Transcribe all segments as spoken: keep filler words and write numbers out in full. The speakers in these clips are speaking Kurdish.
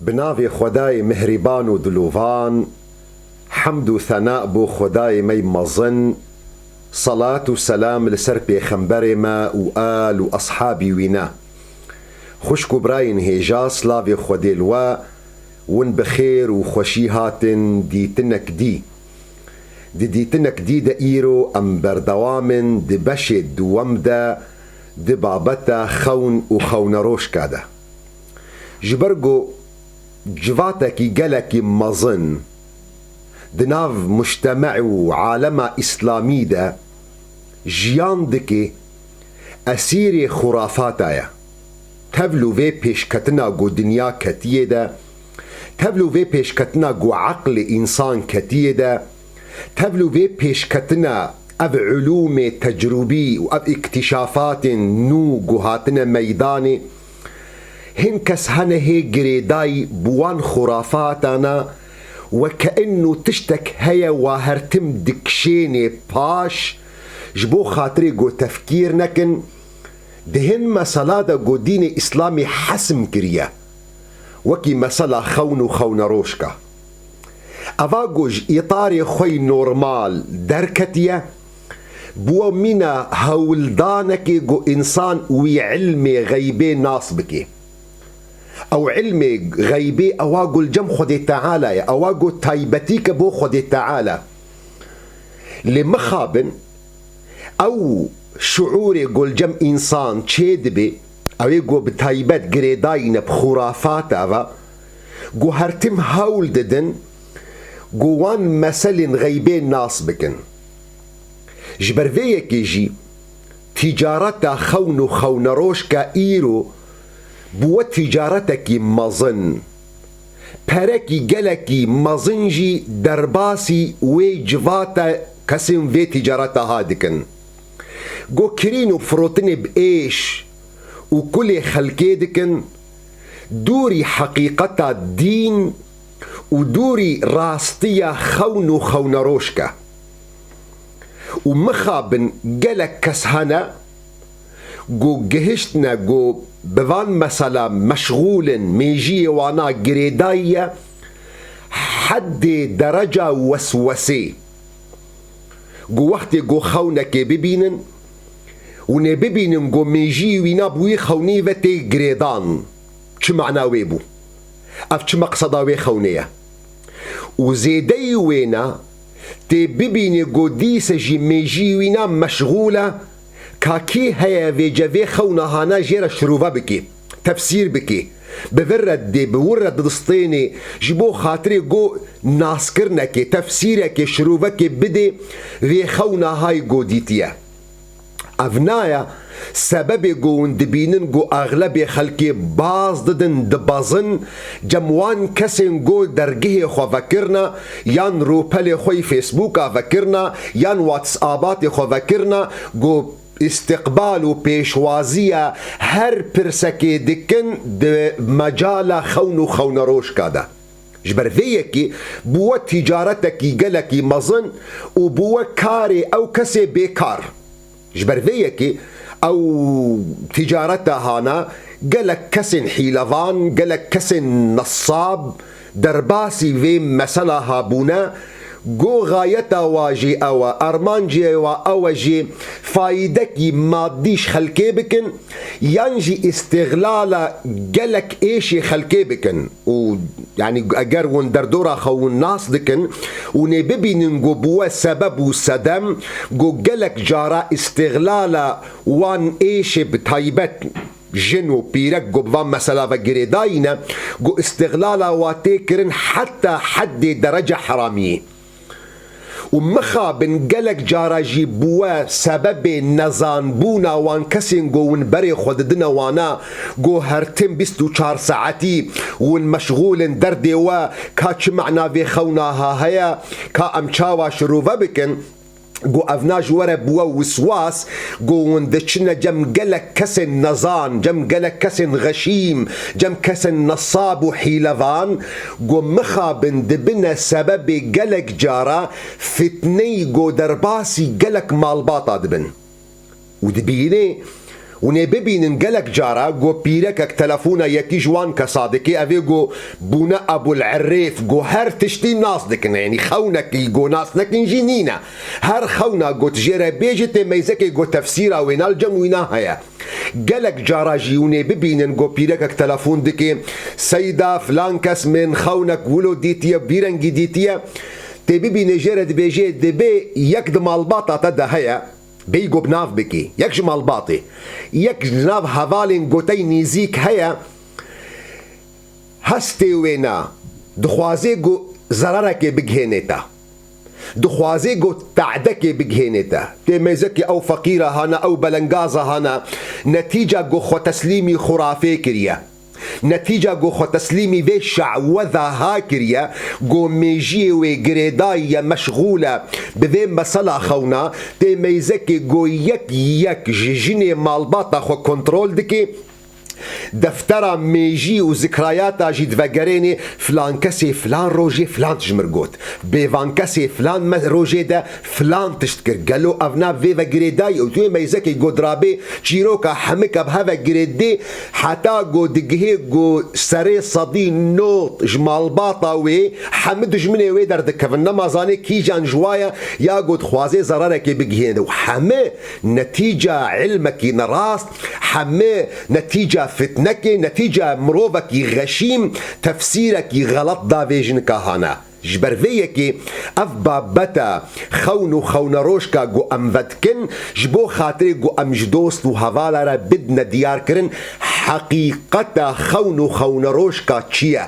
Bi navê Xwedayê mihrîban û dilovan, hemd û thena bo Xwedayê me yê mezin, selat û selam li ser pêxemberê me û al û eshabî wî ne. Xwişk û birayên hêja, silavê Xwedê li we, win bi xêr û xweşî hatin dîtinek dî. Di dîtinek dî de îro em berdewam in di beşê duwem de di babeta xewn û xewneroşka de. Ji ber ku civatekî gelekî mezin di nav mujteme û alema îslamî de jiyan dike, esîrê xurafata ye. Tevlû vê pêşketina ku dinya ketiye de, tevlû vê pêşketina ku eqlê însan ketiye de, tevlû vê pêşketina ev ulûmê tecrûbî û ev îktîşafatên nû ku hatine meydanê, hin kes hene hê girêdayî bi wan xurafatana, weke inu tiştek heye wa her tim dikişênê paş, ji bo xatirê ku tefkîr nekin, di hin mesela de ku dînê îslamî hesim kiriye, wekî mesela xewn û xewneroşka. Eva ku ji îtarê xwe yî normal derketiye, bûye mîna hewldanekê ku însan wî ilmê xeybê nas bike. Ew ilmê xeybê ewa ku li cem Xwedê Teala ye, ewa ku taybetîk e bo Xwedê Teala. Lê mixabin ew şuûrê ku li cem însan çêdibe, ew ê ku bi taybet girêdayî ne bi xurafata ve, ku her tim hewl didin ku wan meselên xeybê nas bikin. Ji ber vê yekê jî tîcareta xewn û xewneroşka îro bûye tîcaretekî mezin. Perekî gelekî mezin jî derbasî wê civata kesên vê tîcareta ha dikin. Ku kirîn û firotinê bi êş û kulê xelkê dikin, dûrî heqîqeta dîn û dûrî rastiya xewn û xewnarojk e. Û mixabin gelek kes hene ku gihiştine ku bi van mesela meşxûl in, mêjiyê wana girêdayî ye, heddê dereca weswesê. Ku wextê ku xewnekê bibînin, hûn ê bibînin ku mêjiyê wîna bi wî xewnî ve tê girêdan. Çi mana wê bû? Ev çi meqseda wê xewnê ye? Û zêdeyî wêna tê bibînî ku dîse jî mêjî wîna meşxûl e, ka kî heye vêce vê xewna hana jê re şirove bikê, tefsîr bikê, bi vir re dê, bi wir re didistênê, ji bo xatirê ku naskirinekê, tefsîrekê, şirovekê bidê vê xewna hay ku dîtiye. Ev naya sebebê ku hûn dibînin ku exlebê xelkê baz didin, dibezin, cem wan kesên ku dergehê xwe vekirine, yan rûpelê xwe yî Facebooka vekirine, yan WhatsApatê xwe vekirine, ku îstiqbal û pêşwaziya her pirsekê dikin di mecala xewn û xewnerojka de. Ji ber vê yekê bûye tîcaretekî gelekî mezin û bûye karê ew kesê bêkar. Ji ber vê yekê ew tîcareta hana gelek kesên hîlevan, gelek kesên nesab derbasî vê mesela habûne, ku xayeta wa jî ew e, armancê wa ew e jî fayîdekî madî ji xelkê bikin, yan jî îstixlala gelek êşê xelkê bikin. Û, yanî, eger hûn derdora xwe hûn nas dikin, hûn ê bibînin ku bûye sebeb û sedem ku gelek cara îstixlala wan êşê, bi taybet jin û pîrek ku bi van mesela ve girêdayî ne, ku îstixlala wa tê kirin heta heddê dereca heramiyê. Û mixabin gelek cara jî bûye sebebê nezanbûna wan kesên ku hûn berê xwe didine wana, ku her tim bîst û çar saetî hûn meşxûl in derdê we, ka çi mana vê xewna ha heye, ka em çawa şirove bikin, ku evna ji we re bûye wiswas, ku hûn diçine cem gelek kesên nezan, cem gelek kesên xeşîm, cem kesên nesab û hîlevan, ku mixabin dibine sebebê gelek cara fitneyî ku derbasî gelek malbata dibin. Û dibînê Hûn ê bibînin gelek cara ku pîrekek telefona yekî ji wan kesa dike, ev ê ku bûne Ebul Erêf, ku her tiştî nas dikin, yanî xewnekî ku nas nekin jî nîne. Her xewna ku tu jê re bêjî tê meyzekê ku tefsîra wêna li cem wîna heye. Gelek cara jî hûn ê bibînin ku pîrekek telefon dike, Seyda filan kes min xewnek wilo dîtiye, vî rengî dîtiye, tê bibînê jê re dibêjê, dibê yek di malbata te de heye, bêyî ku bi nav bikî, yek ji malbatê, yek ji nav hevalên ku te yî nêzîk heye, hestê wêna dixwazê ku zerarekê bigihênê te. Dixwazê ku tadekê bigihênê te. Tê mêzekê ew feqîra hana, ew belengaza hana, netîca ku xwe teslîmî xurafê kiriye. Netîca ku xwe teslîmî vê şehweta ha kiriye, ku mêjiyê wê girêdayî ye, meşxûl e bi vê mesela xewna, tê mêzekê ku yek yek ji jinê malbata xwe kontrol dike, deftera mêjî û zikrayata jî divegerênê, filan kesê filan rojê filan tişt ji min got. Bêvan kesê filan me rojê de filan tişt kir. Gelo ev nav vê ve girêdayî û tu yê meyzekê ku dirabê çîroka hemike bi heve girêdê, heta ku digihê ku serê sedî nod ji malbata wê hemî dijminê wê derdikevin. Nema zanê kîjan ji wa ye ya ku dixwazê zerarekê bigihêne û hemî netîca ilmekî nerast, hemî netîca fitnekê, netîca mirovekî xeşîm, tefsîrekî xelet da vê jinika hana. Ji ber vê yekê ev babeta xewn û xewnerojka ku em vedikin, ji bo xatirê ku em ji dost û hevala re bidine diyarkirin, heqîqeta xewn û xewnerojka çi ye?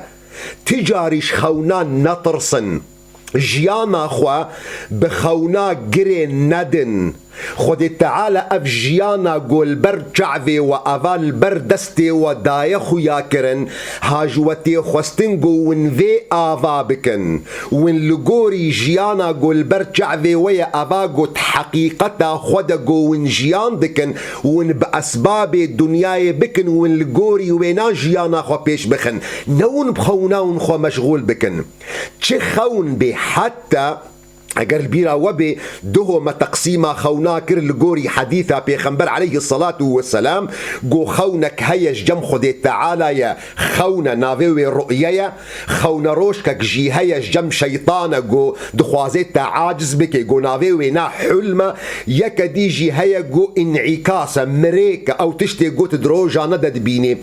Ti carî ji xewna netirsin. Jiyana xwe bi xewna girê nedin. Xwedê Teala ev jiyana ku li ber çavê we, eva li ber destê we daye xuya kirin, ha ji we tê xwestin ku win vê ava bikin. Win li gorî jiyana ku li ber çavê we ye, eva ku di heqîqeta xwe de ku win jiyan dikin, win bi esbabê dinyayê bikin, win li gorî wêna jiyana xwe pêş bixin. Ne win bi xewna win xwe meşxûl bikin. Çi xewn bê, heta eger li bîra we bê, duho me teqsîma xewna kir li gorî hedîsa Pêxember aleyhi salatu we selam, ku xewnek heye ji cem Xwedê Teala ye, xewne navê wê ru'ye ye, xewnerojkek jî heye ji cem şeytan e, ku dixwazê te aciz bike, ku navê wê na hulm e, yeke dî jî heye, ku înîkas e, mirêk e, ew tiştê ku tu di rojane de dibînî.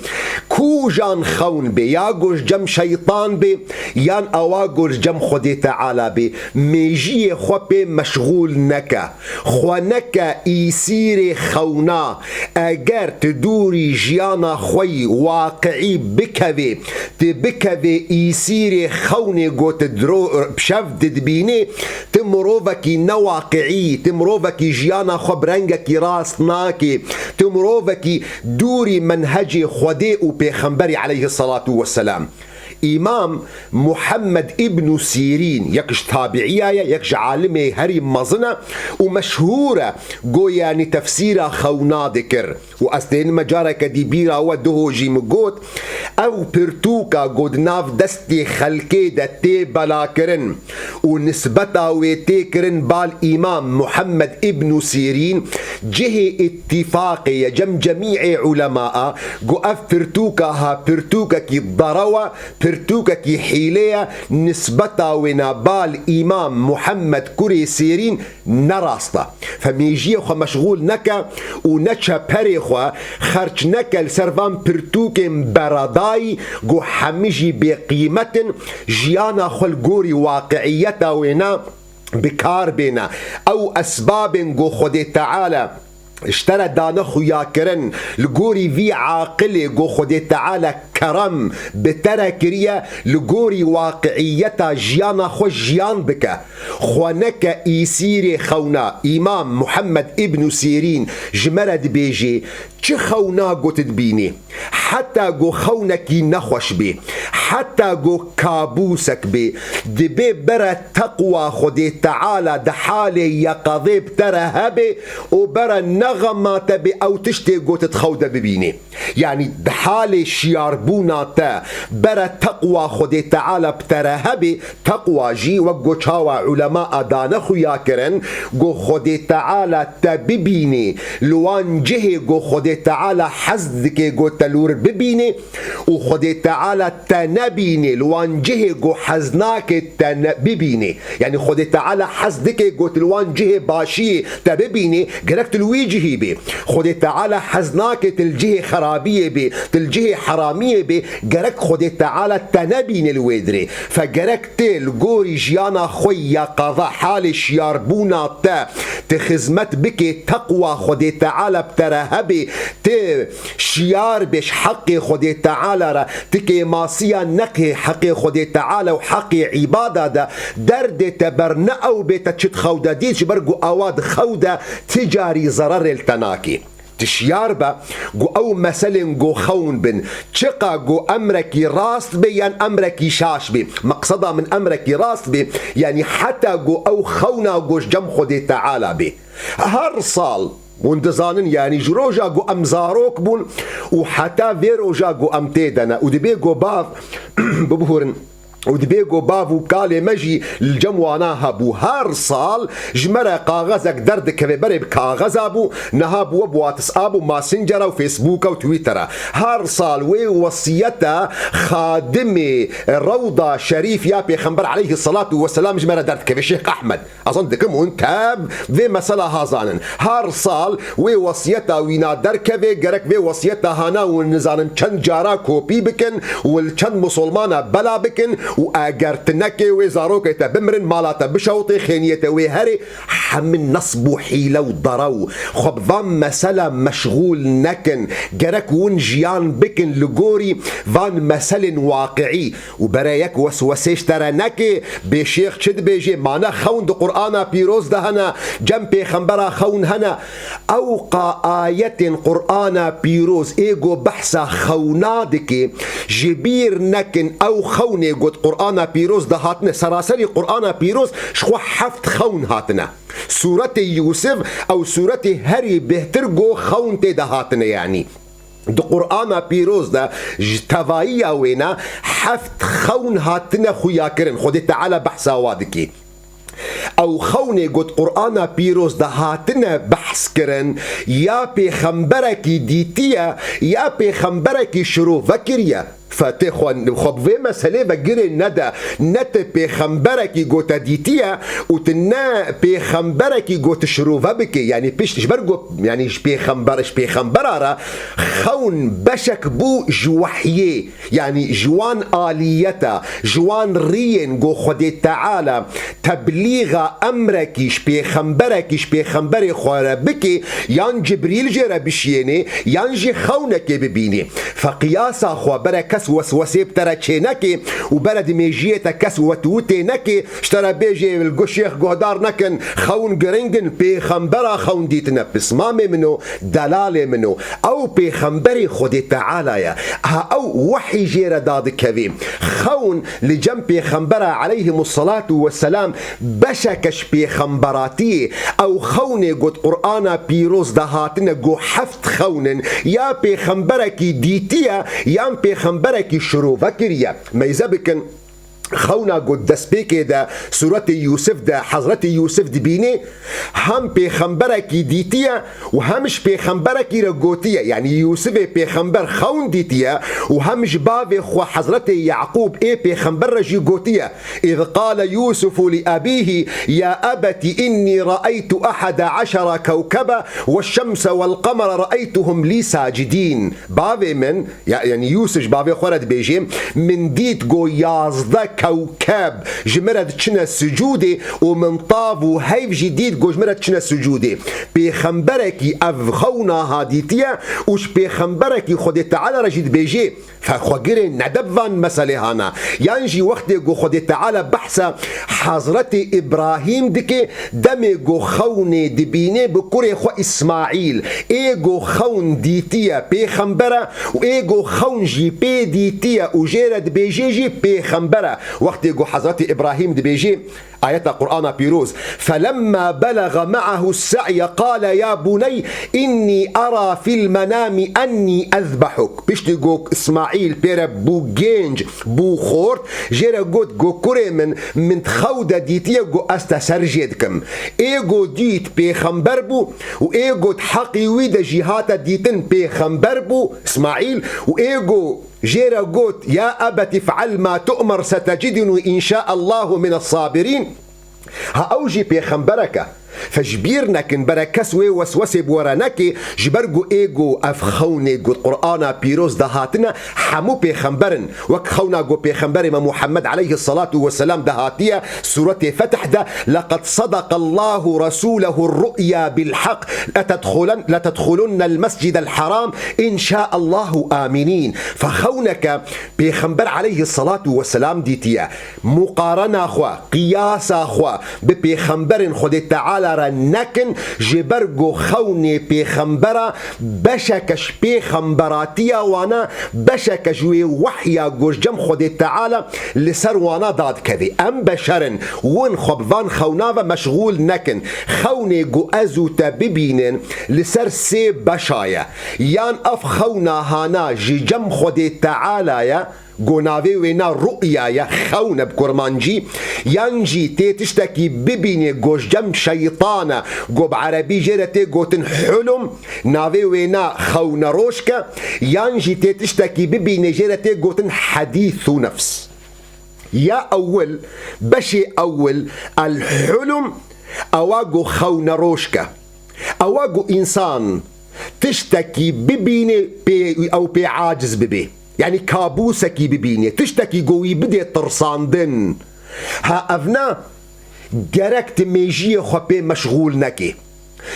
Kûjan xewn bê, ya ku ji cem şeytan bê, yan ewa ku ji cem Xwedê Teala bê, mêjiyê xwe pê meşxûl neke. Xwe neke îsîrê xewna. Eger tu dûrî jiyana xwe yî waqiî bikevê, tu bikevê îsîrê xewnê ku tu dro-, bi şev didibînê, tu mirovekî newaqiî, tu mirovekî jiyana xwe bi rengekî rast nakê, tu mirovekî dûrî menhecê Xwedê û Pêxemberî aleyhisselatu vesselam. Îmam Muhammed îbnû Sîrîn, yek ji tabiîya ye, yek ji alimê herî mezin e û meşhûr e, goyanî tefsîra xewna dikir. Û ez tênime careke dî bîra we, duho jî min got, ew pirtûka ku di nav destê xelkê de tê belakirin û nisbeta wê tê kirin bal Îmam Muhammed îbnû Sîrîn, cihê îtîfaqê ye cem cemîê ulemaa ku ev pirtûka ha pirtûkekî derew e, pirtûkekî hîlê ye, nisbeta wê na bal Îmam Muhammed kurê Sîrîn ne rast e. Fe mêjiyê xwe meşxûl neke û neçe perê xwe xerç neke li ser van pirtûkên beredayî ku hemî jî bêqîmet in, jiyana xwe li gorî waqiîyeta wêna bi kar bêne. Ew esbabên ku Xwedê Teala ji te re dane xuyakirin, li gorî vî aqilê ku Xwedê Teala kerem bi te re kiriye, li gorî waqiîyeta jiyana xwe jiyan bike. Xwe neke îsîrê xewna. Îmam Muhammed îbnû Sîrîn ji me re dibêjê, çi xewna ku tu dibînî, heta ku xewnekî nexweş bê, heta ku kabûsek bê, dibê bere teqwa Xwedê Teala di halê yeqezê bi te re hebe û bere nexema te bê ew tiştê ku tu di xew de bibînî. Yanî di halê şiyar bûna te bere teqwa Xwedê Teala bi te re hebe, teqwa jî wek ku çawa ulema dane xuya kirin, ku Xwedê Teala te bibînê, li wan cihê ku Xwedê Teala hez dike ku te li wir bibînê, û Xwedê Teala te nebînê, li wan cihê ku hez nake te ne-, bibînê. Yanî Xwedê Teala hez dike ku tu li wan cihê başiyê te bibînê, gerek tu li wî cihî bê. Xwedê Teala hez nake tu li cihê xerabiyê bê, tu li cihê heramiyê bê, gerek Xwedê Teala te nebîne li wê dirê. Fe gerek tê li gorî jiyana xwe ya qada, halê şiyarbûna te, tu xizmet bikê, teqwa Xwedê Teala bi te re hebê, tu şiyar bê ji heqê Xwedê Teala re, tu kêmasiya nekê heqê Xwedê Teala û heqê îbada de, derdê te ber ne ew bê te çi di xew de dît, ji ber ku awa di xew de ti carî zererê li te nakê. Tu şiyar be ku ew meselên ku xewn bin, çiqa ku emrekî rast bê yan emrekî şaş bê. Meqseda min emrekî rast bê, yanî heta ku ew xewna ku ji cem Xwedê Teala bê. Her sal, hûn dizanin, yanî ji roja ku em zarok bûn û heta vê roja ku em tê de ne û dibê ku bav, bibûrin, û dibê ku bav û kalê me jî li cem wana hebû. Her sal ji me re kaxezek derdikeve, berê bi kaxeza bû, niha bûwe bi WhatsApp û Messengera û Facebooka û Twittera. Her sal wê wesiyeta xadimê Rewda Şerîf ya Pêxember aleyhisselatu vesselam ji me re derdikeve, Şêx Ehmed. Ez hon dikim hûn tev vê mesela hazanin. Her sal wê wesiyeta wîna derkeve, gerek vê wesiyeta hana hûn nizanin çend cara kopî bikin û li çend misilmana bela bikin û eger tu nekê wê zarokê te bimirin, mala te bişewitê, xêniyê te wê herê, hemî nesb û hîle û derew. Xwe bi van mesela meşxûl nekin. Gerek hûn jiyan bikin li gorî van meselên waqiî. û bere yek weswesê ji te re neke, bê şêx çi dibêje, ma ne xewn di Qur'ana pîroz de hene, cem pêxembera xewn hene. Ewqa ayetên Qur'ana pîroz ê ku behsa xewna dike, ji bîr nekin ew xewnê ku di Qur'ana pîroz de hatine, seraserî Qur'ana pîroz ji xwe heft xewn hatine. Sûretê Yûsif ew sûretê herî bêhtir ku xewn tê de hatine, yanî. Di Qur'ana pîroz de ji tevayiya wêne heft xewn hatine xuyakirin. Xwedê Teala behsa wa dikê. Ew xewnê ku di Qur'ana pîroz de hatine behs kirin, ya pêxemberekî dîtiye, ya pêxemberekî şirove kiriye. Fe tê xwe, xwe bi vê meselê ve girê nede. Ne tu pêxemberekî ku te dîtiye û tu ne pêxemberekî ku tu şirove bikê. Yanî pişt ji ber ku, yanî ji pêxember, ji pêxembera re xewn beşek bû ji wehyê. Yanî ji wan aliyeta, ji wan riyên ku Xwedê Teala teblîxa emrekî ji pêxemberekî, ji pêxemberê xwe re bikê, yan Cibrîl jê re bişiyênê, yan jî xewnekê bibînê. Fe qiyasa xwe bere kes weswesê bi te re çêneke û bere di mêjiyê te kes wetwitê neke, ji te re bêjê li gu-, şêx guhdar nekin, xewn giring in, pêxembera xewn dîtine. Pismamê min o, delalê min o. Ew pêxemberê Xwedê Teala ye. Ha ew wehî jê re dadikevê. Xewn li cem pêxembera aleyhimussalatu vesselam beşeke ji pêxemberatiyê. Ew xewnê got Qur'ana pîroz de hatine got heft xewn in. Ya pêxemberekî dîtiye, yan pêxemberekî şirove kiriye. Meyze bikin. Xewna got destpêkê de Sûretê Yûsif de Hezretî Yûsif dibînê, hem pêxemberekî dîtiye û hem ji pêxemberekî re gotiye. Yanî Yûsifê pêxember xewn dîtiye û hem ji bavê xwe Hezretê Yaqûb ê pêxember re jî gotiye. إذ قال يوسف لأبيه يا أبت إني رأيت أحد عشر كوكبا والشمس والقمر رأيتهم لي ساجدين. Bavê min, ya, yanî Yûsif ji bavê xwe re dibêje, min dît got yazdeh kewkeb ji min re diçine sicûdê û min tav û heyv jî dît got ji min re diçine sicûdê. Pêxemberekî ev xewna hadîtiye û ji pêxemberekî Xwedê Teala re jî dibêje, fe xwe girê nede bi van meselê hana. Yan jî wextê ku Xwedê Teala behsa Hezretê Îbrahîm dike, demê ku xewnê dibîne bi kurê xwe Îsmaîl, ê ku xewn dîtiye pêxember e û ê ku xewn jî pê dîtiye û jê re dibêje jî pêxember e. Wextê ku Hezretê Îbrahîm dibêje, Ayeta Qur'ana Pîroz. فَلَمَّا بَلَغَ مَعَهُ السَّعْيَ قَالَ يَا بُنَيَّ إِنِّي أَرَى فِي الْمَنَامِ أَنِّي أَذْبَحُكَ. Piştî ku Îsmaîl pê re bû gênc, bû xort, jê re got ku kurê min, min di xew de dîtiye ku ez te serjê dikim. Ê ku dît pêxember bû û ê ku di heqî wî de jî hate dîtin pêxember bû Îsmaîl û ê ku Jê re got, يَا أَبَتِ افْعَلْ مَا تُؤْمَرُ سَتَجِدُنِي إِنْ شَاءَ اللّٰهُ مِنَ الصَّابِرِينَ. Ha ew jî pêxemberek e. Fe ji bîr nekin, bere kes wê weswesê bi we re neke, ji ber ku ê ku ev xewnê ku di Qur'ana Pîroz de hatine, hemû pêxember in. Wek xewna ku pêxemberê me Muhammed aleyhisselatu vesselam de hatiye, Sûretê Feth de, لَقَدْ صَدَقَ اللّٰهُ رَسُولَهُ الرُّؤْيَا بِالْحَقِّ لَتَدْخُلَنَّ، لَتَدْخُلُنَّ الْمَسْجِدَ الْحَرَامَ إِنْ شَاءَ اللّٰهُ آمِنِينَ. Fe xewneke Pêxember aleyhisselatu vesselam dîtiye. Muqarena xwe, qiyasa xwe bi pêxemberên Xwedê Teala re nekin, ji ber ku xewnê pêxembera beşeke ji pêxemberatiya wan e, beşeke ji wê wehya ku ji cem Xwedê Teala li ser wana dadikeve. Em beşer in, win xwe bi van xewna ve meşxûl nekin. Xewnê ku ez û te bibînin li ser sê beşa ye. Yan ev xewna hana ji cem Xwedê Teala ye, ku navê wê na ru'ya ye, xewn e bi kurmancî, yan jî tê tiştekî bibînê ku ji cem şeytan e, ku bi erebî jê re tê gotin hulum, navê wê na xewneroşk e, yan jî tê tiştekî bibînê jê re tê gotin hedîsu nefs. Ya ewil, beşê ewil, el hulum, ewa ku xewneroşk e. Ewa ku însan tiştekî bibînê pê, ew pê aciz bibê. Yanî kabûsekî bibînê, tiştekî ku wî bidê tirsandin. Ha ev na gerek tu mêjiyê xwe pê meşxûl nekê.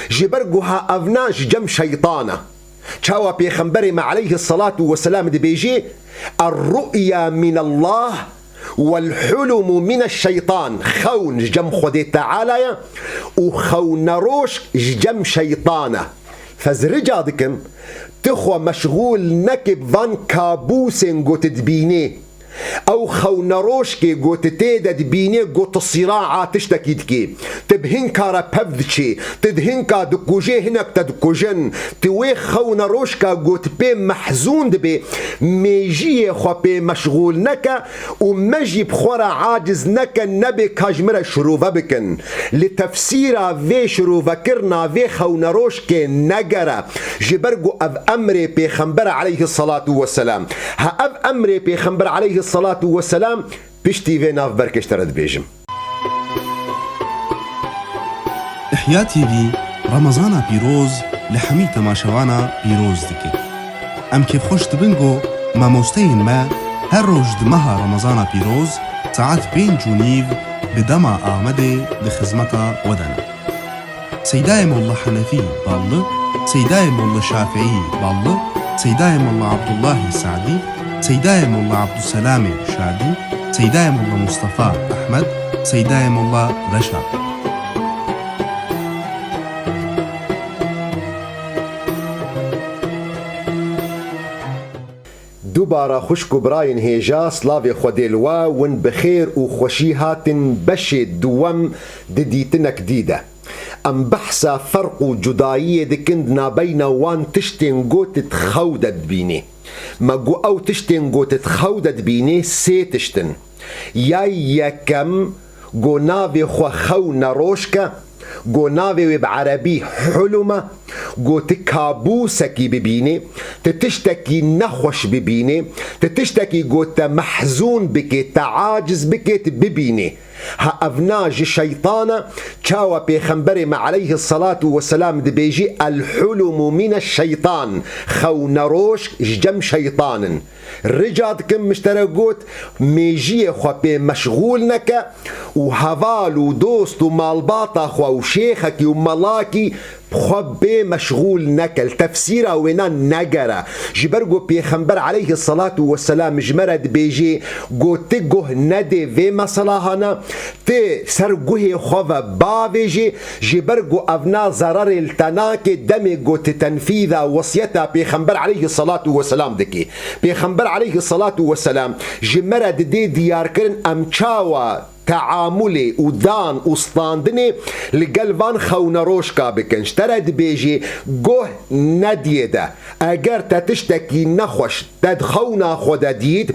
Ji ber ku ha ev na ji cem şeytan e. Çawa Pêxemberê me aleyhisselatu vesselam dibêjê, "Er-ru'ya minallah vel-hulumu mineş-şeytan." Xewn ji cem Xwedê Teala ye û xewneroşk ji cem şeytan e. Ez rica dikim, tu xwe meşxûl neke bi van kabûsên ku tu dibînê. Ew xewneroşkê ku tu tê de dibînê ku tu sîraa tiştekî dikê. Tu bi hinka re pev diçê. Tu di hinka dikujê, hinek te dikujin. Tu wê xewneroşka ku tu pê mehzûn dibê, mêjiyê xwe pê meşxûl neke û me jî bi xwe re aciz neke, nebê ka ji min re şirove bikin. Li tefsîra vê şirovekirina vê xewneroşkê negere, ji ber ku ev emrê Pêxember e aleyhisselatu vesselam. Ha ev emrê Pêxember aleyhisselatu vesselam, piştî vê navberkê ji te re dibêjim. Ihya T V Remezana pîroz li hemî temaşevana pîroz dike. Em kêfxweş dibin ku mamosteyên me her roj di meha Remezana pîroz saet pênc û nîv bi dema Amedê di xizmeta we de ne. Seydayê Molla Henefî Ballı, Seydayê Molla Şafîî Ballı, Seydayê Molla Abdullahî Sadî, Seydayê Molla Abdulselamê Şadî, Seydayê Molla Mustafa Ehmed, Seydayê Molla Reşa. Dubara xwişk û birayên hêja, slavê Xwedê li we, win bi xêr û xweşî hatin beşê duwem di dîtinek dî de. Em behsa ferq û cudayiyê dikin di nabeyna wan tiştên ku tu di xew de dibînî. Me got ew tiştên ku tu di xew de dibînî sê tişt in. Ya yekem, ku navê xwe xew neroşk e, ku navê wê bi erebî hulum e, ku tu kabûsekî bibînî, tu tiştekî nexweş bibînî, tu tiştekî ku te mehzûn bike, te aciz bike, tu bibînî. Ha ev na ji şeytan e, çawa Pêxemberê me aleyhisselatu vesselam dibêjî, "El-hulumu mine-ş-şeytan", xew neroşk ji cem şeytan in. Rica dikim, min ji te re got, mêjiyê xwe pê meşxûl neke û heval û dost û malbata xwe û şêxekî û melakî bi xwe bê meşxûl neke, li tefsîra wêna negere. Ji ber ku Pêxember aleyhisselatu vesselam ji me re dibêjê, ku tu guh nedê vê meselahana, tu ser guhê xwe ve bavêjê, ji ber ku ev na zererê li te nake, demê ku tu tenfîza wesiyeta Pêxember aleyhisselatu vesselam dikî. Pêxember aleyhisselatu vesselam ji me re didê diyarkirin em çawa teamulê û dan û standinê li gel van xewnerojka bikin. Ji te re dibêjê, guh nediyê de. Eger te tiştekî nexweş te di xewna xwe de dît,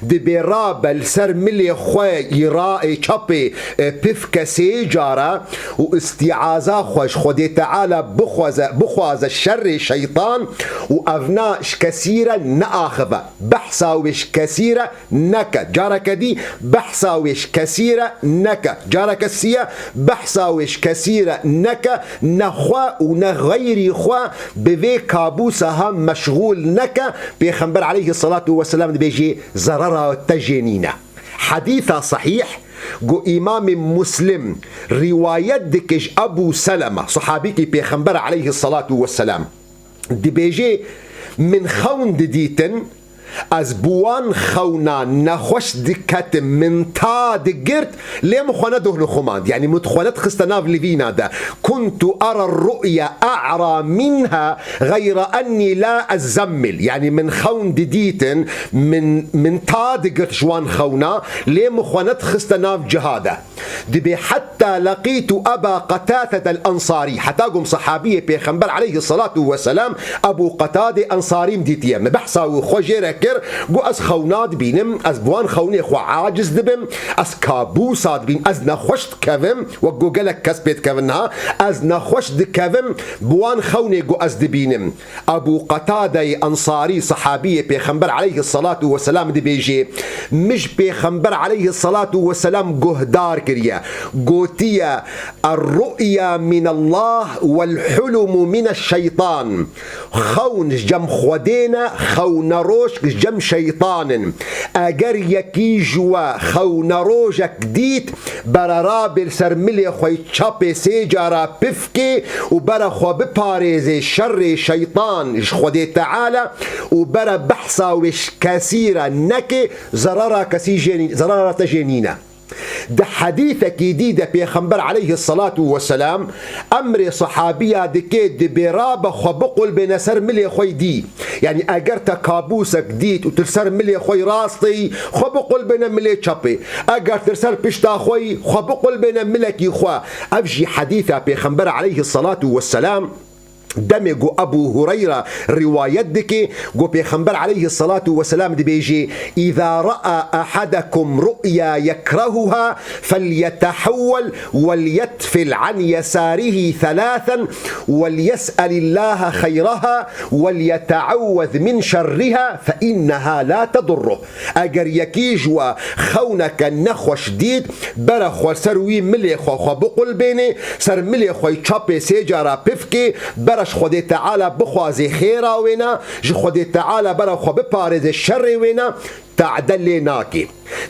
dibê rabe li ser milê xwe yî ra-, ê çapê, e, pifke sê cara û îstîaza xwe ji Xwedê Teala bixwaze, bixwaze şerê şeytan û evna ji kesî re neaxive. Behsa wê ji kesî re neke. Careke dî behsa wê ji kesî re neke. Careke siye behsa wê ji kesî re neke. Ne xwe û ne xeyrî xwe bi vê kabûsa ha meşxûl neke. Pêxember aleyhisselatu vesselam dibêjê, zerera te jê nîne. Hedîsa sehîh, ku Îmamê Muslim rîwayet dike ji Ebû Seleme, sahabîkî Pêxember aleyhisselatu vesselam. Dibêjê, min xewn didîtin, ez bi wan xewna nexweş diketim, min ta digirt, lê min xwe nedohlixumand. Yanî min xwe nedixiste nav livîna de. Kuntu ara ru'ya a'ra minha, gayra enni la ezzemmil. Yanî min xewn didîtin, min, min ta digirt ji wan xewna, lê min xwe nedixiste nav ciha de. Dibê, hetta leqîtu Eba Qetadete el-Ensarî. Heta gom sahabiyê Pêxember aleyhisselatu vesselam Ebû Qetadê Ensarî min dîtiye. Min behsa wî xwe jê re kir, got, ez xewna dibînim, ez bi wan xewnê xwe aciz dibim, ez kabûsa dibînim, ez nexweş dikevim, wek got gelek kes pê dikevin niha, ez nexweş dikevim, bi wan xewnê got ez dibînim. Ebû Qetadeyê Ensarî, sahabiyê Pêxember aleyhisselatu vesselam dibêjê, min ji Pêxember aleyhisselatu vesselam guhdar kiriye. Gotiye, "Er-ru'ya minallah wel-hulumu mineşşeytan." Xewn ji cem Xwedê ne, xewnerojk ji cem şeytan in. Eger yekî ji we xewnarojek dît, bere rabê li ser milê xwe çapê sê cara pifkê û bere xwe biparêzê şerê şeytan ji Xwedê Teala û bere behsa wê ji kesî re nekê, zerara kesî jê nî-, zerara te jê nîne. Di hedîsekî dî de Pêxember aleyhisselatu vesselam emrê sahabiya dike, dibê rabe xwe biqulbêne ser milê xwe dî. Yanî eger te kabûsek dît û tu li ser milê xwe rastî, xwe biqulbêne milê çepê. Eger tu li ser pişta xwe yî, xwe biqulbêne milekî xwe. Ev jî hedîsa Pêxember aleyhisselatu vesselam demê ku Ebû Hureyra rîwayet dike, ku Pêxember aleyhisselatu vesselam dibêjê, "Îza ra'a ahadekum ru'ya yekrehuha, felyetehewwel, welyetfil an yesarihi thalathen, welyes'elillaha xeyraha, welyete'ewwez min şerriha, fe inneha la tedurruh." Eger yekî ji we xewneke nexweş dît, bere xwe ser wî milê xwe xwe biqulbênê, ser milê xwe çapê sê cara pifkê, bere ji Xwedê Teala bixwazê xêra wêna, ji Xwedê Teala bere xwe biparêzê şerê wêna, tade lê nakê.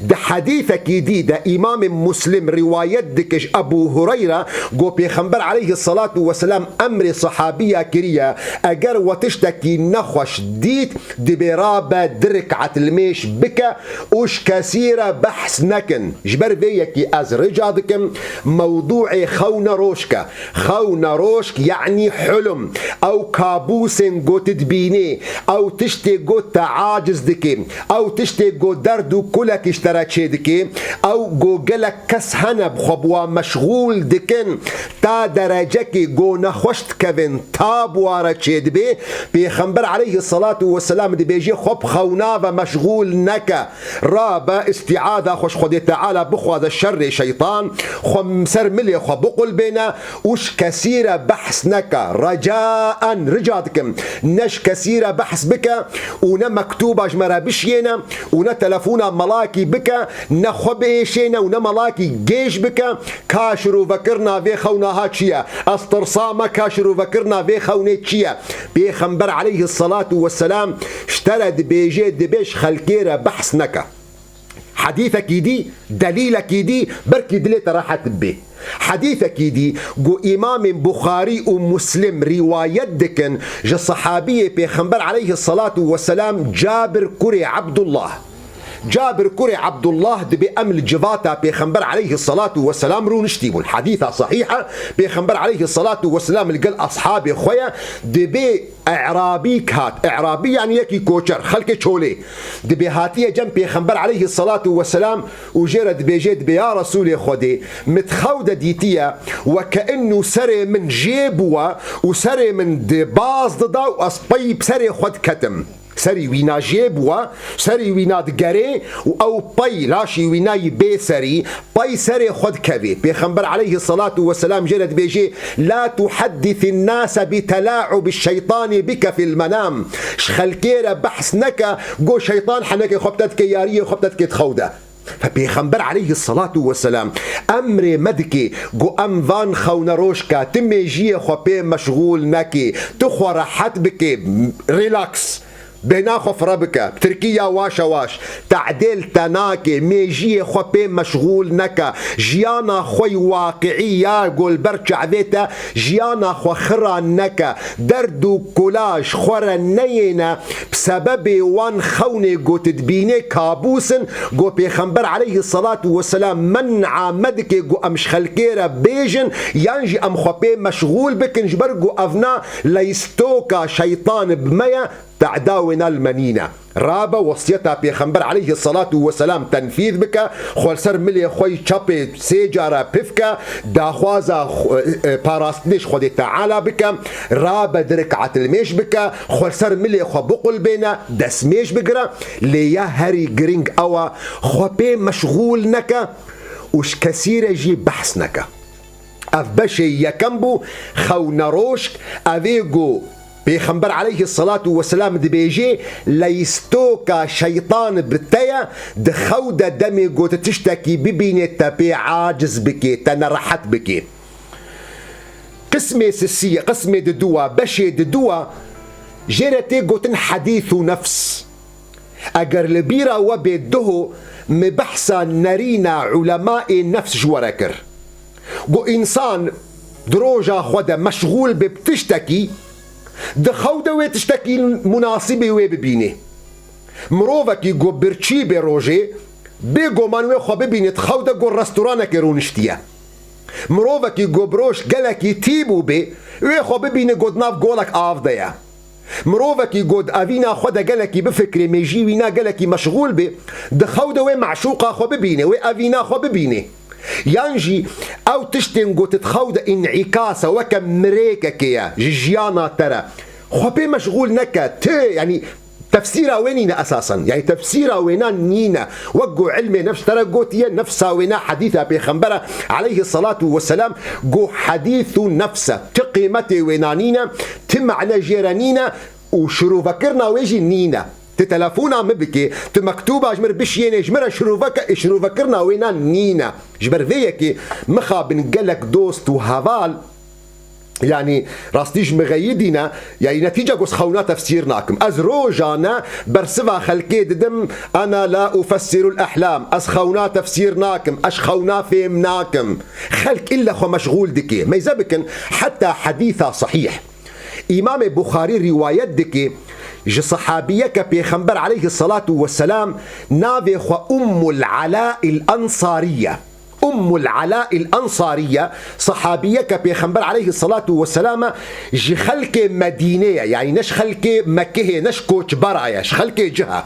Di hedîsekî dî de Îmamê Muslim rîwayet dike ji Ebû Hureyra, got Pêxember aleyhisselatu vesselam emrê sahabiya kiriye, eger we tiştekî nexweş dît, dibê rabe du rik'et limêj bike û ji kesî re behs nekin. Ji ber vê yekî ez rica dikim, mewdûê xewna rojk e. Xewna rojk yanî hulum. Ew kabûsên got dibînê. Ew tiştê got te aciz dike. Ew tiştê got derd û kulekî ji te re çêdike. Ew got gelek kes hene bi xwe bi wan meşxûl dikin. Ta derecekê got nexweş dikevin, ta bi wan re çêdibe. Pêxember aleyhisselatu vesselam dibêje, xwe bi xewna ve meşxûl neke. Rabe îstîaza xwe ji Xwedê Teala bixwaze şerê şeytan, xwe ser milê xwe biqulbêne û ji kesî re behs neke. Recaen, rica dikim, ne ji kesî re behs bike û ne mektûba ji me re bişiyêne û ne telefona melakî bike, ne xwe biêşêne û ne melakî gêj bike. Ka şirovekirina vê xewna ha çi ye? Ez tirsa me ka şirovekirina vê xewnê çi ye? Pêxember aleyhisselatu vesselam ji te re dibêje, dibê ji xelkê re behs neke. Hedîsekî dî, delîlekî dî, belkî dilê te rehet bibe. Hedîsekî dî, ku Îmamên Buxarî û Muslim rîwayet dikin, ji sehabiyê Pêxember aleyhisselatu vesselam Cabir kurê Ebdullah. Cabir kurê Abdullah dibê em li civata Pêxember aleyhissalatu vesselam rûniştî bûn. Hadîsa sahîh e, Pêxember aleyhissalatu vesselam li gel ashabê xwe ye, dibê E'rabîk hat. E'rabî yani yekî koçer, xelkê çolê. Dibê hatiye cem Pêxember aleyhissalatu vesselam û jê re dibêjê, dibê, ya Resûlê Xwedê, min di xew de dîtiye, weke innu serê min jê bûwe û serê min di baz dida û ez pey serê xwe diketim. Serî wîna jê bûwe, serî wîna digerê û ew pey laşî wîna yî bê serî, pey serê xwe dikevê. Pêxember aleyhissalatu vesselam jê re dibêjê, "La tuhaddithin nase bi tela'ubi şeytani bike fil menam." Ji xelkê re behs neke, go şeytan henekê xwe bi te dike, yariyê xwe bi te dike di xew de. Fe Pêxember aleyhissalatu vesselam emrê me dike, go em van xewnerojka, tu mêjiyê xwe pê meşxûl neke, tu xwe rehet bike, relax. Bêhna xwe fire bike. Bi tirkî ya waşa waş. Te'dêl te nake. Mêjiyê xwe pê meşxûl neke. Jiyana xwe yî waqi'î ya go li ber çavê te jiyana xwe xira neke. Derd û kula ji xwe re neyêne. Bi sebebê wan xewnê go tu dibînê kabûs in. Go Pêxember aleyhissalatu vesselam men'a me dike go em ji xelkê re bêjin yan jî em xwe pê meşxûl bikin, ji ber go evna leystoka şeytan bi me ye. Te'da wêna li me nîne. Rabe wesiyeta Pêxember aleyhissalatu vesselam tenfîz bike, xwe li ser milê xwe yî çepê sê cara pif ke, daxwaza xwe, e, parastinê ji Xwedê Teala bike, rabe di rekatilmêj bike, xwe li ser milê xwe biqulbêne, destmêj bigire, lê ya herî girîng ew e, xwe pê meşxûl neke û ji kesî re jî behs neke. Ev beşê yekem bû, xewneroşk, evê ku Pêxember aleyhissalatu vesselam dibêjê, leystoka şeytan bi te ye, di xew de demê ku tu tiştekî bibînê te pê aciz bikê, te nerehet bikê. Qismê sisî, qismê diduwa, beşê diduwa, jê re tê gotin hedîs û nefs. Eger li bîra we bê duho, min behsa nerîna ulemaê nefs ji we re kir. Got, însan di roja xwe de meşxûl be bi tiştekî, di xew de wê tiştekî munasibê wê bibînê. Mirovekî got birçî bê rojê, bêguman wê xwe bibînê di xew de got restoranekê rûniştiye. Mirovekî got bi roj gelekî tî bû bê, wê xwe bibînê got di nav golek av de ye. Mirovekî got evîna xwe de gelekî bifikirê, mêjî wîna gelekî meşxûl bê, di xew de wê meşûqa xwe bibînê, wê evîna xwe bibînê. Yan jî ew tiştên got di xew de înîkas e, weke mirêkekê ye ji jiyana te re. Xwe pê meşxûl neke, ti, yanî tefsîra wê nîne esasen. Yanî tefsîra wêna nîne. Wek ku ilmê nefs te re gotiye, nefsa wêna hedîsa Pêxembere aleyhissalatu vesselam, ku hedîs û nefs e. Ti qîmetê wêna nîne, ti mane jê re nîne û şirûvekirina wê jî nîne. Ti telefona min bikê, ti mektûba ji min re bişiyênê, ji min re şirûve ke, şirûvekirina wêna nîne. Ji ber vê yekê mixabin gelek dost û heval, yanî rastî ji mixeyidî ne, yanî netîce ku ez xewna tefsîr nakim. Ez rojane bersiva xelkê didim, "Ena la ufessirul ehlam." Ez xewna tefsîr nakim, ez xewna fêm nakim. Xelk îlle xwe meşxûl dike. Meyze bikin, heta hedîsa sahîh. Îmamê Buxarî rîwayet dike, ji sehabiyeke Pêxember aleyhissalatu vesselam navê xwe Ummul Ala'il Ensariye. Ummul Ala'il Ensariye, sehabiyeke Pêxember aleyhissalatu vesselam e, ji xelkê Medînê ye, yanî ne ji xelkê Mekkehê, ne ji koçbera ye, ji xelkê cih e.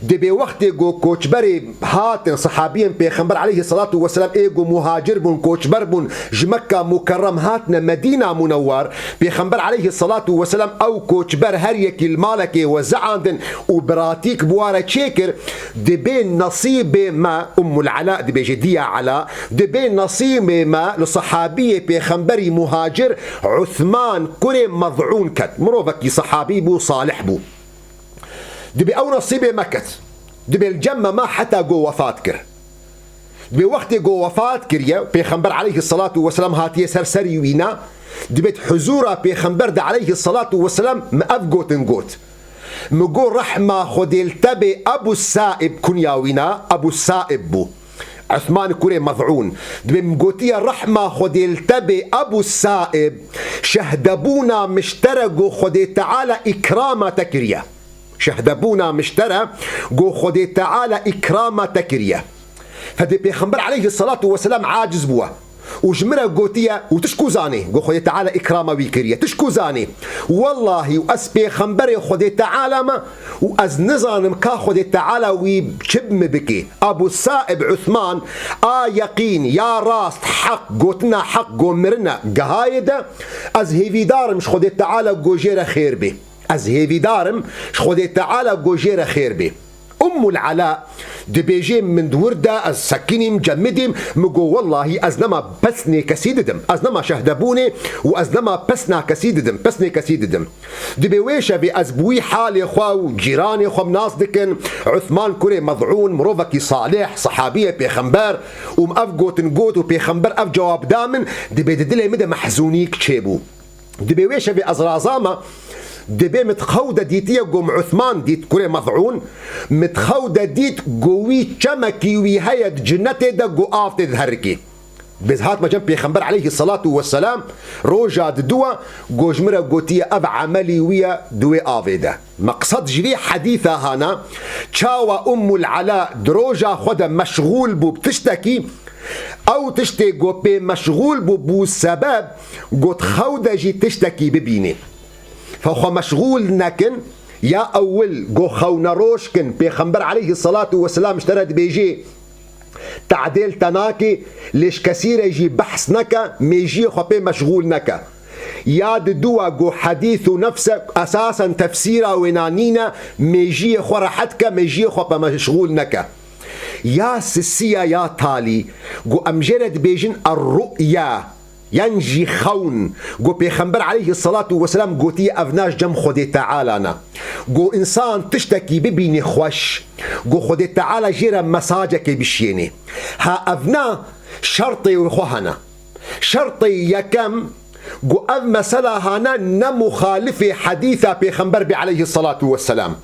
Dibê wextê ku koçberê hatin, sehabiyên Pêxember aleyhissalatu vesselam ê ku muhacir bûn, koçber bûn, ji Mekka Mukerrem hatine Medîna Munewwer, Pêxember aleyhissalatu vesselam ew koçber her yekî li malekê we zeandin û biratîk bi wa re çêkir, dibê nesîbê me, Ummul Ala dibêje, diya Ala, dibê nesîbê me li sehabiyê Pêxemberî muhacir Uthman kurê Mez'ûn ket. Mirovekî sehabî bû, salih bû. Dibê ew nesîbê me ket. Dibê li cem me ma heta ku wefat kir. Dibê wextê ku wefat kiriye, Pêxember aleyhissalatu vesselam hatiye ser serî wîna, dibê di huzûra Pêxember de aleyhissalatu vesselam me ev gotin got. Min got, "Rehma Xwedê li te bê Ebu Saib," kunya wîna Ebu Saib bû. Uthman kurê Mez'ûn. Dibê min gotiye, "Rehma Xwedê li te bê Ebu Saib, şehdebûna min ji te re got Xwedê Teala îkrama te kiriye." Şehdebûna min ji te re, go Xwedê Teala îkrama te kiriye. Fedê Pêxember aleyhisselatu vesselam aciz bûye û ji min re gotiye, û tu ji ku zanî, go Xwedê Teala îkrama wî kiriye. Tu ji ku zanî? Wellahî û ez pêxemberê Xwedê Teala me û ez nizanim ka Xwedê Teala wî çi bi min bike. Abu Saib Uthman a yeqîn, ya rast, heq, gotina heq, go mirine, gehayê de, ez hêvîdar im ji Xwedê Teala go jê re xêr bê. Ez hêvîdar im ji Xwedê Teala go jê re xêr bê. Ummul Ela dibêje, min di wir de ez sekinîm, cemidîm, min go, wellahî ez nema pesnê kesî didim, ez nema şehdebûnê û ez nema pesna kesî didim, pesnê kesî didim. Dibê wê şevê ez bi wî halê xwe û cîranê xwe min nas dikin, Uthman kurê Mez'ûn, mirovekî salih, sehabiyê pêxember, û min ev gotin got û pêxember ev cewab da min, dibê di dilê min de mehzûnîk çêbû. Dibê wê şevê ez razama, dibê min di xew de dîtiye, go min Uthman dît, kurê Mez'ûn, min di xew de dît, go wî çemekî wî heye di cinetê de, go av tê diherikê. Biz hatme cem Pêxember aleyhisselatu vesselam, roja diduwa, go ji min re gotiye, ev emelî wî ye di wê avê de. Meqsed ji vê hedîsa hana, çawa Ummul Ela di roja xwe de meşxûl bû bi tiştekî, ew tiştê go pê meşxûl bû, bû sebeb go di xew de jî tiştekî bibînê. Fe xwe meşxûl nekin, ya ewil go xewneroj kin, Pêxember aleyhisselatu vesselam ji te re dibêjê, tadêl te nake, lê ji kesî re jî behs neke, mêjiyê xwe pê meşxûl neke. Ya diduwa go hedîs û nefs e, esasen tefsîra wêna nîne, mêjiyê xwe rehet ke, mêjiyê xwe pê meşxûl neke. Ya sisiya ya talî, go em jê re dibêjin er-ru'ya, yan jî xewn, go Pêxember aleyhisselatu vesselam gotiye, evna ji cem Xwedê Teala ne. Go însan tiştekî bibînê xweş, go Xwedê Teala jê re mesajekê bişiyênê. Ha evna şertê wê xwe hene. Şertê yekem, go ev mesela hane ne muxalifê hedîsa Pêxember bê aleyhisselatu vesselam.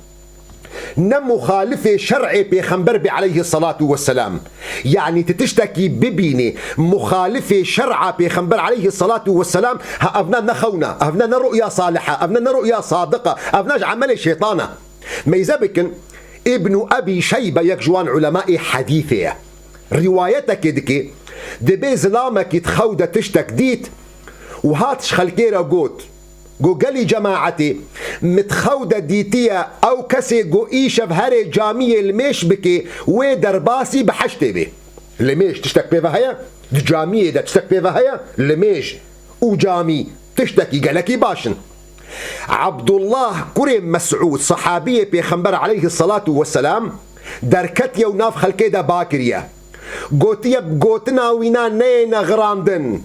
Ne muxalifê şer'ê Pêxember bê aleyhisselatu vesselam. Yanî tu tiştekî bibînî muxalifê şer'a Pêxember aleyhisselatu vesselam, ha evna ne xewna, evna ne ru'ya saliha, evna ne ru'ya sadiqa, evna ji emelê şeytana. Meyze bikin, Îbnu Ebî Şeybe yek ji wan ulemaê hedîsê ye. Riwayetekê dike, dibê zilamekî di xew de tiştek dît û hat ji xelkê re got, go gelî cemaetê, min di xew de dîtiye, ew kesê go îşev herê camiyê limêj bike, wê derbasî biheştê bê. Limêj tiştek pê ve heye? Di camiyê de tiştek pê ve heye? Limêj û camî tiştekî gelekî baş in. Abdullah kurê Mes'ûd, sehabiyê Pêxember aleyhisselatu vesselam, derketiye û nav xelkê de ba kiriye. Gotiye, gotina wîna neyê nexirandin.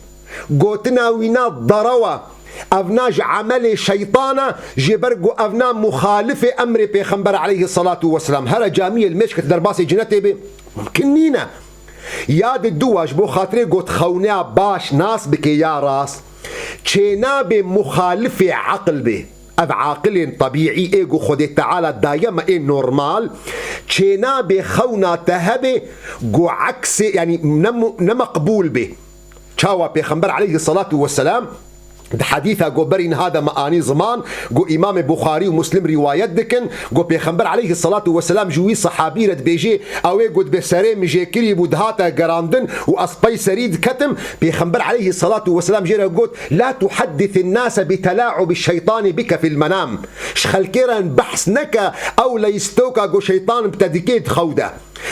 Gotina wîna derew e. Evna ji emelê şeytan e, ji ber ku evna muxalifê emrê Pêxember aleyhisselatu vesselam. Here camiyê limêj ke tu derbasê cinetê bê. Mumkin nîne. Ya di dua ji bo xatirê got xewneya baş nas bike ya rast. Çênabê muxalifê aqil bê. Ev aqilên tebîî ê ku Xwedê Teala daye me ê normal, çênabê xewna te hebe ku eksê, yanî ne mu-, ne meqbûl bê. Çawa Pêxember aleyhisselatu vesselam di hedîsa ku berî niha de me anî ziman, ku Îmamê Buxarî û Muslim rîwayet dikin, ku Pêxember aleyhisselatu vesselam ji wî sehabî re dibêjê, ew ê ku dibê serê min jê kirî bû dihate gerandin û ez pey serî diketim, Pêxember aleyhisselatu vesselam jê re got, "La tuhaddithin nase bi tela'ubi şeytani bike fil menam." Ji xelkê re behs neke, ew leystoka ku şeytan bi te dikê di xew de.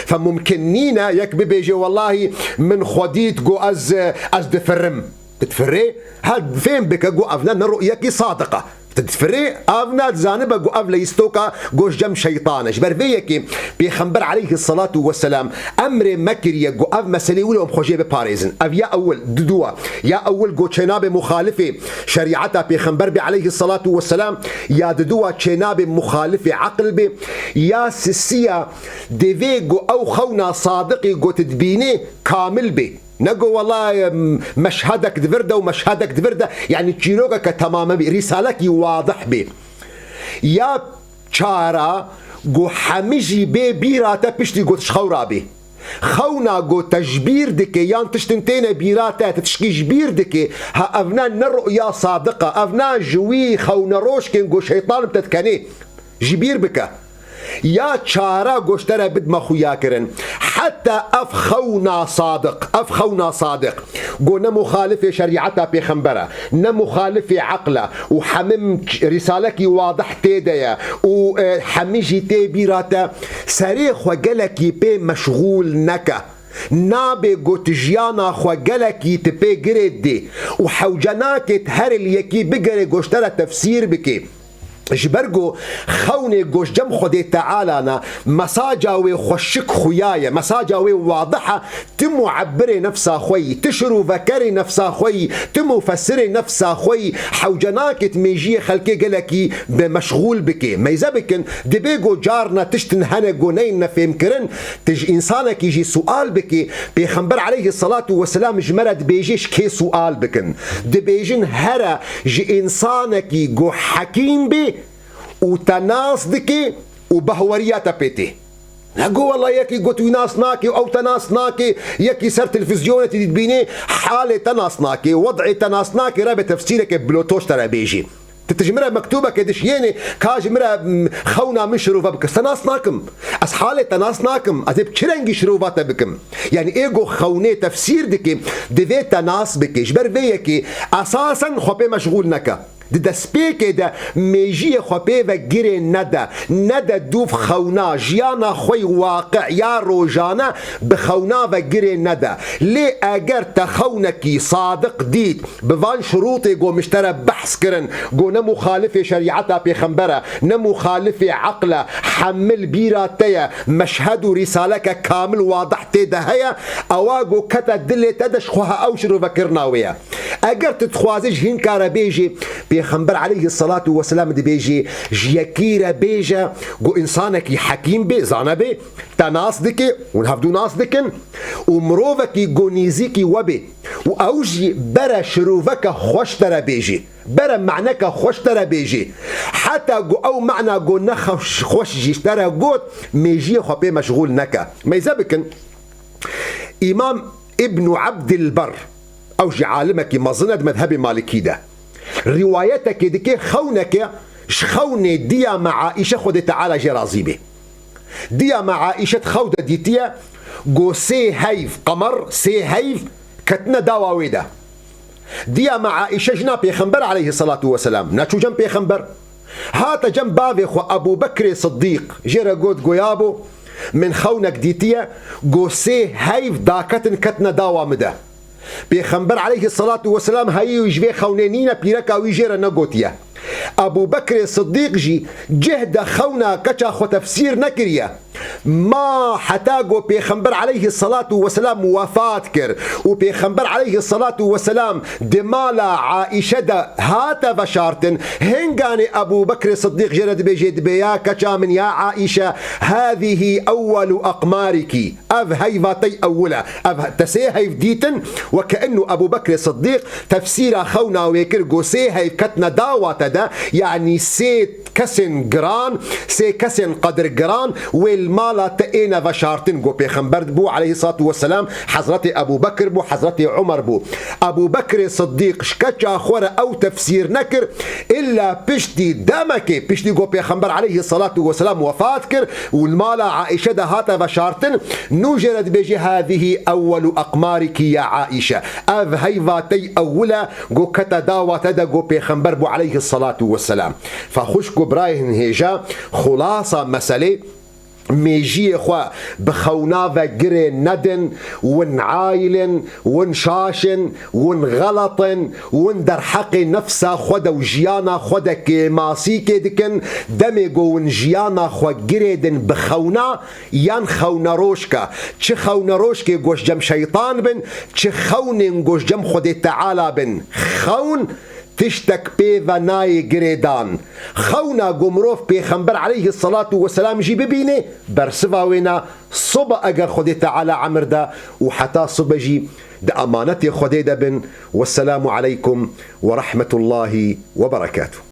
Fe mumkin nîne yek bibêje, "Wellahî min xwe dît ku ez, ez difirim." Tu difirê? Ha, fêm bike ku ev ne, ne ru'yekî sadiq e. Tu difirê, ev ne, dizanibe ku ev leystoka ku ji cem şeytan e. Ji ber vê yekê Pêxember aleyhisselatu vesselam emrê me kiriye ku ev meselê wilo em xwe jê biparêzin. Ev ya ewil, diduwa. Ya ewil ku çênabê muxalifê şerîeta Pêxember bê aleyhisselatu vesselam, ya diduwa çênabê muxalifê eqil bê, ya sisiya divê ku ew xewna sadiqî ku tu dibînê kamil bê. Ne ku wela, em, meşhedek di vir de û meşhedek di vir de, yanî çîrokeke temame bê, rîsalekî wadih bê. Ya çara ku hemî jî bê bîra te piştî ku tu ji xew rabî. Xewna ku te ji bîr dike yan tiştin têne bîra te, tu tişkî ji bîr dike, ha ev ne, ne ru'ya sadiq e, ev ne ji wî xewnerojkên ku şeytan bi te dikenê. Ji bîr bike. Ya çara go ji te re bidme xuya kirin. Heta ev xewna sadiq, ev xewna sadiq, go ne muxalifê şerîeta pêxember e, ne muxalifê eql e û hemî rîsalekî wadih tê de ye û, e, hemî jî tê bîra te, serê xwe gelekî pê meşxûl neke. Nabe go tu jiyana xwe gelekî tu pê girê didê û hewce nake tu herê li yekî bigerê go ji te re tefsîr bikê. Ji ber ku xewnê ku ji cem Xwedê Teala ne, mesaca wê xweşik xuya ye, mesaca wê wadih e, tu muebbirê nefsa xwe yî, tu şirovekerê nefsa xwe yî, tu mufessirê nefsa xwe yî, hewce nake tu mêjiyê xelkê gelekî bi meşxûl bikê. Meyze bikin, dibê ku carna tiştin hene ku neyne fêmkirin, tu ji însanekî jî sual bikê. Pêxember aleyhisselatu vesselam ji me re dibêje ji kê sual bikin. Dibêjin here ji însanekî ku hekîm bê û te nas dike û behweriya te pê tê. Ne go wela yekî ku tu nas nake, ew te nas nake, yekî ser televîzyonê tu dibînê, halê te nas nake, wed'ê te nas nake, rebe tefsîreke bilotoş te re bêjî. Tu, tu ji min re mektûbeke dişiyênê, ka ji min re, m, xewna min şirove bike. Ez te nas nakim. Ez halê te nas nakim. Ez ê bi çi rengî şirova te bikim? Yanî ê ku xewnê tefsîr dike, divê te nas bike. Ji ber vê yekê esasen xwe pê meşxûl neke. Di destpêkê de mêjiyê xwe pê ve girê nede. Nede dûv xewna, jiyana xwe yî waqi ya rojane bi xewna ve girê nede. Lê eger te xewnekî sadiq dît, bi van şurûtê ku min ji te re behs kirin, ku ne muxalifê şerîeta pêxember e, ne muxalifê eql e, hemil bîra te ye, meşhed û rîsaleke kamil wadih tê de heye, ewa ku kete dilê te de ji xwe ha ew şirovekirina wê ye. Eger tu dixwazî ji hînka re bêjî, Pêxember aleyhisselatu vesselam dibêjî, ji yekî re bêje, ku însanekî hekîm bê, zane bê, te nas dike, hûn hevdû nas dikin, û mirovekî ku nêzîkî we bê, û ew jî bere şiroveke xweş te re bêjî, bere maneke xweş te re bêjî. Heta ku ew mana ku ne xweş, xweş jî ji te re got, mêjiyê xwe pê meşxûl neke. Meyze bikin, Îmam Îbnû Ebdilber, ew jî alimekî mezin e di medhebê Malikî de. Rîwayetekê dike xewneke ji xewnê diya me Aîşe, Xwedê Teala jê razî bê. Diya me Aîşe di xew de dîtiye, ku sê heyv qemer, sê heyv ketine dawa wê de. Diya me Aîşe jina Pêxember aleyhisselatu vesselam neçû cem Pêxember. Hate cem bavê xwe Ebû Bekrê Siddîq, jê re got, go yabo, min xewnek dîtiye, go sê heyv daketin ketine dawa min de. Pêxember aleyhisselatu vesselam heyî wî ji vê xewnê nîne, pîreka wî jê re negotiye. Ebû Bekrê Siddîq jî cih de xewna keça xwe tefsîr nekiriye. Ma heta ku Pêxember aleyhisselatu vesselam wefat kir û Pêxember aleyhisselatu vesselam di mala Aîşe de hate veşartin, hinganê Ebû Bekrê Siddîq jê re dibêje, dibê, ya keça min, ya Aîşe, hâzihî ewwelu aqmariki. Ev heyva te ewil e. Ev te sê heyv dîtin, weke ennu Ebû Bekrê Siddîq tefsîra xewna wê kir, got sê heyv ketine dawa te de, yanî sê kesên giran, sê kesên qedirgiran wê li mala te êne veşartin. Got Pêxember bû aleyhisselatu vesselam, Hezretê Ebû Bekir bû, Hezretê Umer bû. Ebû Bekrê Siddîq ji keça xwe re ew tefsîr nekir, illa piştî demekê, piştî got Pêxember aleyhisselatu vesselam wefat kir û li mala Aîşe de hate veşartin, nû jê re dibêjî, hâzihî ewwelu aqmariki ya Aîşe. Ev heyva te ewil e, got kete dawa te de, got Pêxember bû aleyhisselatu vesselam. Fa xwişk û birayên hêja, xulasa meselê, mêjiyê xwe bi xewna ve girê nedin, win aîl in, win şaş in, win xelet in, win derheqê nefsa xwe de û jiyana xwe de kêmasîkê dikin, demê ku win jiyana xwe girê din bi xewna, yan xewnerojke, çi xewnerojkê ku ji cem şeytan bin, çi xewnên ku ji cem Xwedê Teala bin. Xewn tiştek pê ve nayê girêdan. Xewna ku mirov Pêxember aleyhisselatu vesselam jî bibîne, bersiva wê ne, sibe eger Xwedê Teala emir de û heta sibe jî di emanetê Xwedê de bin. Wesselamu aleykum ve rahmetullahi ve berekatuh.